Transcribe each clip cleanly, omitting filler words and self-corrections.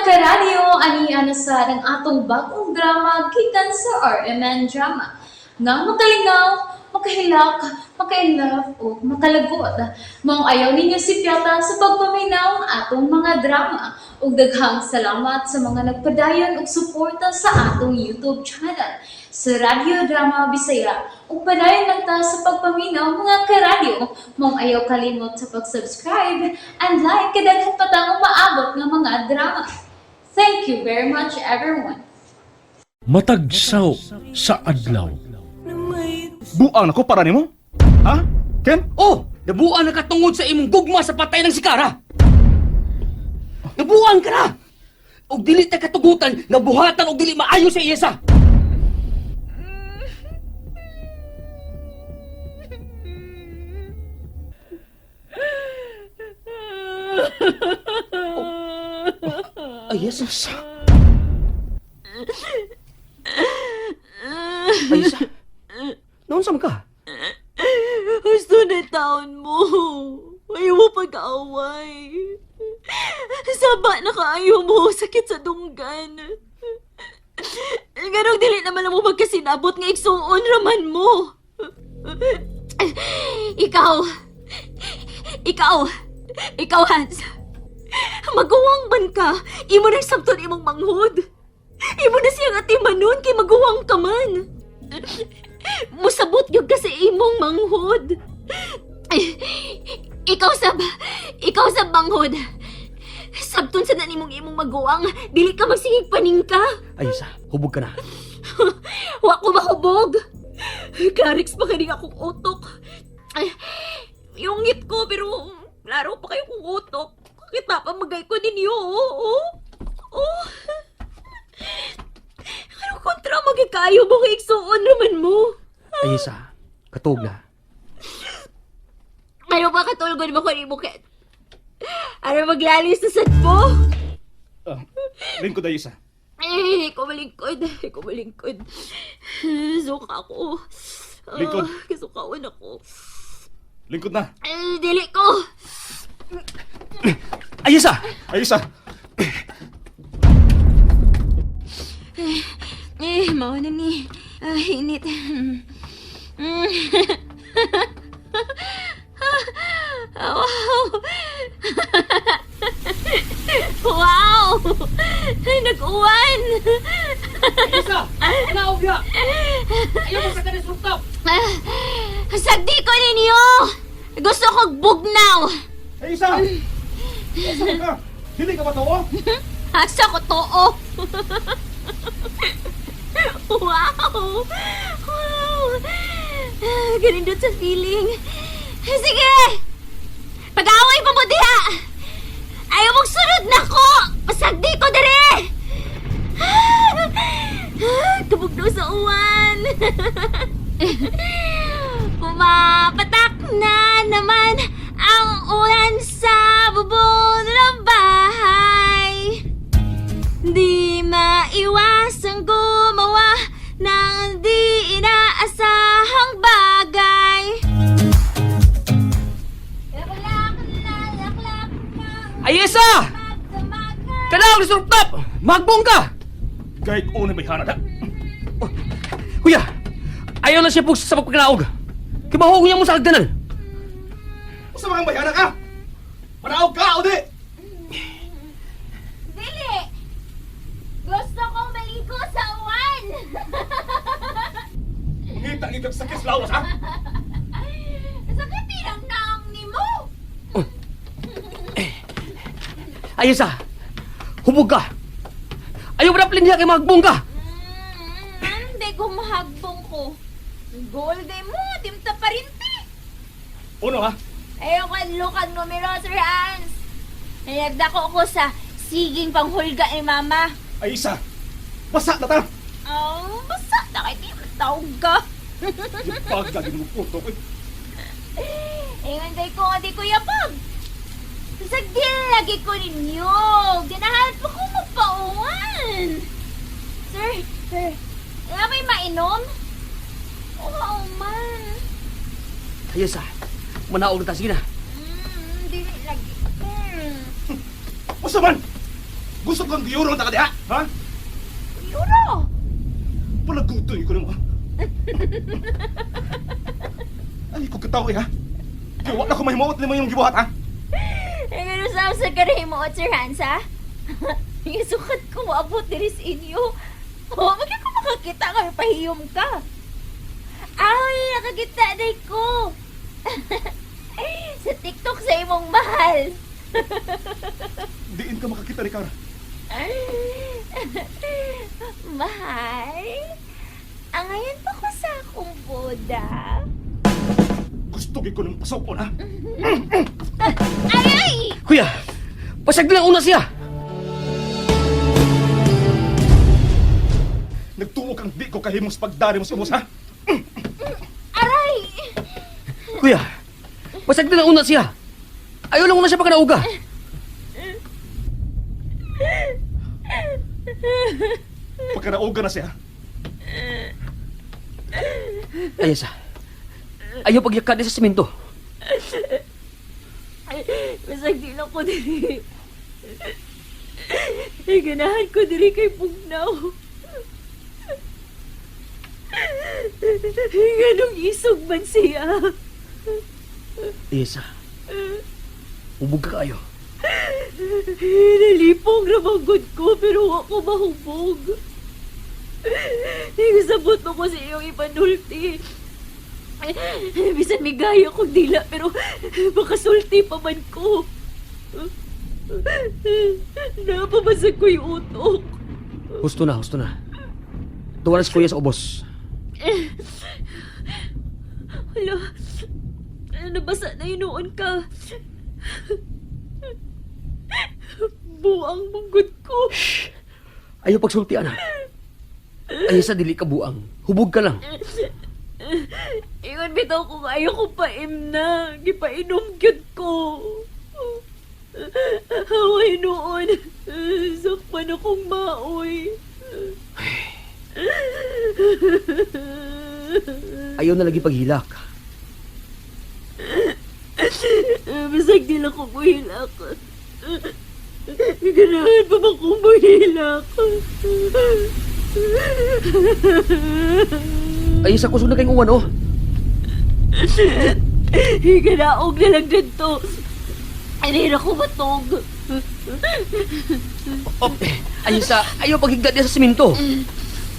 Karadyo, ani ana sa ang atong bagong drama gikan sa RMN Drama. Nga makalingaw, makahilak, makainlove o makalagot. Maong ayaw ninyo sipyata sa pagpaminaw ang atong mga drama. Ug daghang salamat sa mga nagpadayon og suporta sa atong YouTube channel sa Radyo Drama Bisaya. Ug padayon lang ta sa pagpaminaw, mga karadyo. Maong ayaw kalimot sa pag-subscribe and like kay daghan pa tang umaabot nga mga drama. Thank you very much, everyone. Matag saw sa adlaw. Buang nako para nimo? Ha? Ken? Oh, nabuan na ka tungod sa imong gugma sa patay ng sikara. Nabuan ka na. Og dili ta katugutan nga buhatan og dili maayo sa iyesa. Oh. Ay, Jesus. Ay, isa. Noon sa ka? Gusto na taon mo. Ayaw mo pag-aaway. Saba na kaayo mo. Sakit sa dunggan. Ganong dili naman mo magkasinabot nga igsuon raman mo. Ikaw. Ikaw. Ikaw, Hans. Maguwang man ka. Imo na sabton imong manghod. Imo na siyang atimanon kay maguwang ka man. Musabot gyud ka sa imong manghod. Ikaw sab manghod. Sabton sa nanimong imong maguwang, dili ka magsigig paningka. Ay, isa. Hubog ka na. Wa ko mahubog. Clarix pa kaning akong utok. Ay, yungit ko pero klaro pa kayo kong utok. Kita pa magay ko ninyo. Oo. Oh. Ano kontra magikayo mo kay igsuon naman mo? Ay, isa. Katog na. Ano ba katulgon mo ko ni Buket? Ano maglalis sa sad mo? Ah, lingkod ay isa. Eh, ikaw malingkod. Ikaw malingkod. Suka ako. Ah, Lingkod. Kasukaon ako. Lingkod na. Eh, dili ko. Ay, isa. Ay isa. Eh, mao na ni. Ah, init. Wow! Wow! Nag-uwan! Ay, isa. Naog na. Ayaw mo sa kanis rooftop. Ah, sagdi ko ninyo! Gusto ko bugnaw! Ay isa. Isa ka. Dili ka ba to? Oh? Asa ko too! Wow! Wow! Ganindot sa feeling. Sige! Pag-away pa mo diha! Ayaw mong sunod na ko! Pasagdi ko dire! Kabugno sa uwan! Pumapatak na naman ang ulan sa bubong ng bahay. Di maiwasang gumawa ng di inaasahang bagay. Ay, isa! Kanaog sa rooftop! Magbong ka! Kahit una may hanad ha. Kuya, ayaw na siya pugsa sa pagpaglaog. Kibaho niya mo sa agdanan. Usa man kang bayhana ka. Manaog ka o di. Dili! Gusto kong maligo sa uwan! Ngita ngita sa sakit lawas ha. Sakit tinang naang ni mo! Ay, isa! Hubog ka! Ayaw na niya kay magbong ka! Hindi ko mahagbong ko. Goal day mo, timta pa rin ti. Uno ha. Ayaw ka lukang numero, Sir Hans. Nagdako ko sa siging panghulga ni Mama. Ay isa. Basa na ta. Oh, basta na kay di tawag ka. Pag mo utok. Eh. Ingon day ko nga di ko yapag. Sagdil lagi ko ninyo. Ganahan pa ko magpauwan. Sir, sir, wala may mainom? Oo, man. Ay, isa! Manaog na ta, sige na. Dili lagi. Usa man. Gusto kang giyuro ta ka diha, ha? Yuro! Palagutoy ko nimo. Ay, ko kataw eh, ha? Kaya wala ko mahimuot nimo yung gibuhat, ha? Pero sa sa karihimuot, Sir Hans, ha? Yung sukat ko moabot diri sa inyo. Oh, bakit ko makakita kami pahiyom ka? Ay, nakakita na ko. Sa TikTok sa imong mahal. Diin ka makakita ni Kara. Mahal? Ang ngayon pa ko sa akong boda. Gusto gid ko ng pasok ha? Ay, ay! Kuya, pasag lang una siya. Nagtuo kang di ko kahimos pagdari mo sa ubos, ha? Aray! Kuya, pasag lang una siya. Ayaw lang una siya pagkanauga. Pagkanauga na siya. Ayesa. Ayaw pagyaka di sa simento. Basag di lang ko diri. Ganahan ko diri kay Pugnaw. Ganong isog man siya. Ayesa. Ubog ka kayo. Nalipong ramanggod ko pero ako mahubog. Sabot mo ko sa iyong ipanulti. Bisan may gaya kong dila pero makasulti pa man ko. Napabasag ko yung utok. Husto na, husto na. Tuwa na si kuya sa ubos. Hala, nabasa na inuon ka. Buang manggod ko. Ayaw pagsulti, ana. Ayesa, dili ka buang. Hubog ka lang. Ingon bitaw ko nga ayaw ko paim na. Gipainom gyud ko. Haway noon. Sakpan akong maoy. Ayaw na lagi paghilak. Bisag di lang ko buhilak. Ganahan pa ba kong buhilak? Ayesa, kusog na kayong uwan, oh. Ganaog na lang dito. Anira ko matog. Oh, Ayesa, ayaw paghigda diya sa simento.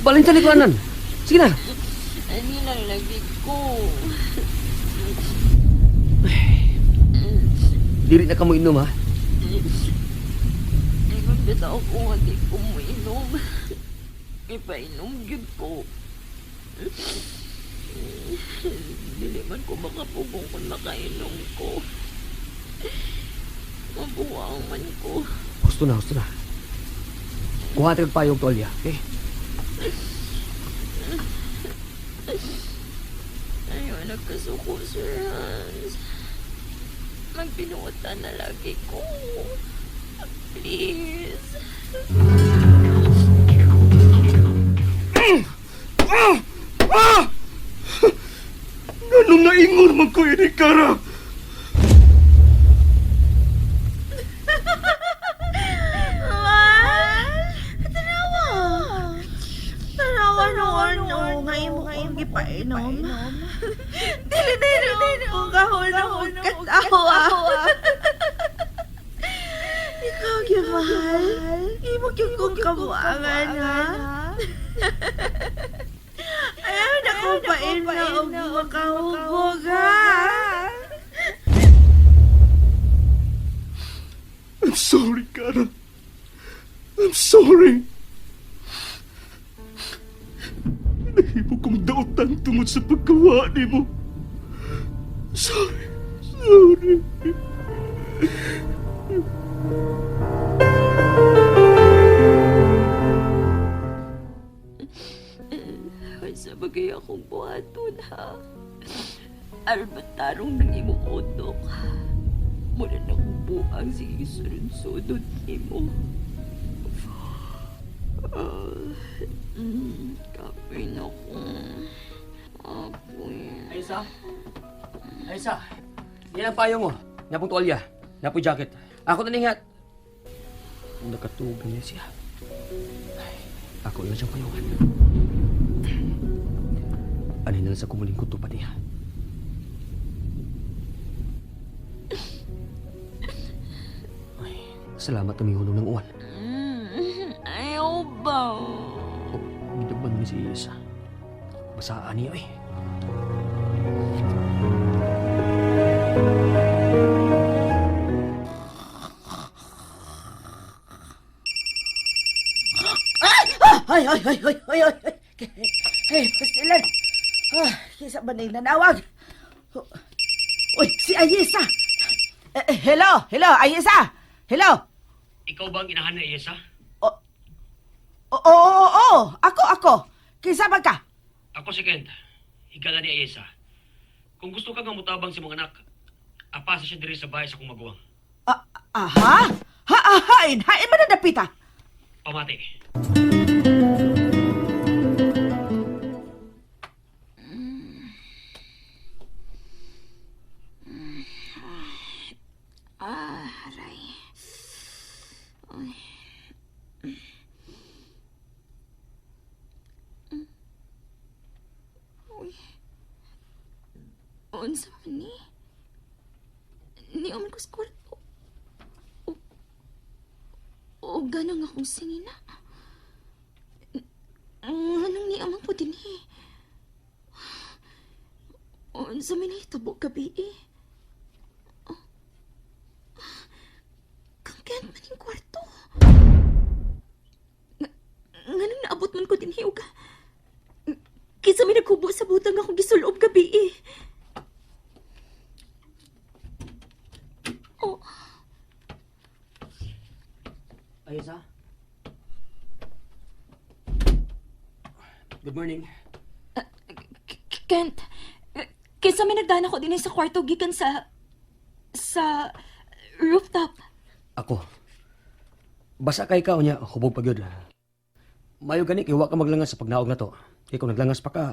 Balin sa likuanan. Sige na. Ani lang lagi ko. Dili na ka mo inom, ha? Ingon bitaw ko nga di ko moinom. Ipainom gyud ko. Dili man ko makapugong kung makainom ko. Mabuwang man ko. Husto na, husto na. Kuha tayo payong tolya, okay? Ayaw, nagkasuko, Sir Hans. Magpinuotan na lagi ko. Please. Ah! Ganong naingon man ko ini, Kara? Mahal! Tanawa! Tanawa noon, no, nga imo kong gipainom. Dili na rin kong kahol na kong katawa. Ikaw gyud mahal. Imo gyud kong kabuangan, ha? Ayaw na kong pain na og makahubog, ha? I'm sorry, Kara. I'm sorry. Nahimo kong dautan tungod sa pagkawa nimo. Sorry. Sorry. Sa bagay akong buhaton, ha? Aron matarong ng imong utok. Mula na kong buang sige sunod-sunod nimo. Ah, kapoy na ko. Kapoy. Ayesa. Ayesa. Yan ang payong mo. Napong tuwalya. Napong jacket. Ako na ningat. Nakatuog na niya siya. Ay, ako lang siyang payungan. Ano na lang sa kumulingkod to pa niya. Ay, salamat tumihulong ng uwan. Ayaw ba? Oh, gidugman ni si Isa. Basaan niya eh. Ay, ay, ay, ay, ay, ay. Ay, pastilan. Ah, kisa ba na nanawag? Uy, si Ayesa. Eh, eh, hello, hello, Ayesa. Hello. Ikaw ba ang inahan ni Isa? Oo, oo, oo, oo. Ako, ako. Kinsa man ka? Ako si Kent. Higala ni Ayesa. Kung gusto ka nga mutabang sa mga anak, apasa siya diri sa bahay sa kong maguwang. Ah, aha? Ha, ahain. Hain man na dapita. Pamati. Ah, aray. Ay. Uy. Unsa man ni? Niuman ko sa kwarto. O, o ganang akong singina. Anong niaman po din eh? Unsa man nahitabo gabi eh? Kang kent man yung kwarto. Nga, nganong naabot man ko din hiuga. Kinsa may naghubo sa butang akong gisulob gabi eh. Oh, Ayesa? Good morning. Kent. Kinsa may nagdaan ako din sa kwarto gikan sa rooftop. Ako. Basa kay ka unya, hubog pa gyud. Mayo gani kay wa ka maglangas sa pagnaog na to. Kay kung naglangas pa ka,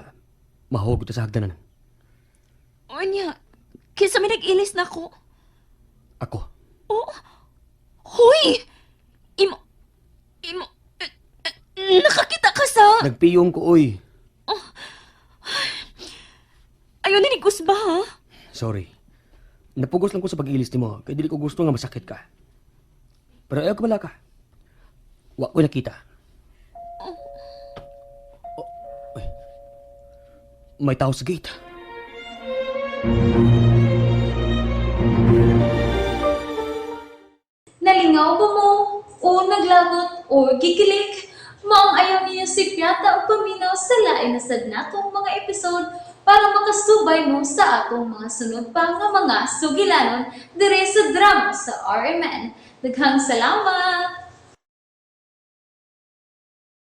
mahog ta sa hagdanan. Unya, kinsa may nag-ilis na ako. Ako. Oh, hoy! Imo, imo, eh, eh, nakakita ka sa. Nagpiyong ko oy. Ayaw na ni ba, ha? Sorry. Napugos lang ko sa pag-ilis nimo kay dili ko gusto nga masakit ka. Pero ayaw ka ka. Wa ko nakita. Oh, uy. May tao sa gate. Nalingaw ba mo? O naglagot o gikilig? Maong ayaw niyo si Piata o paminaw sa lain na sad natong mga episode para makasubay mo sa atong mga sunod pa nga mga sugilanon dire sa drama sa RMN. Daghang salamat!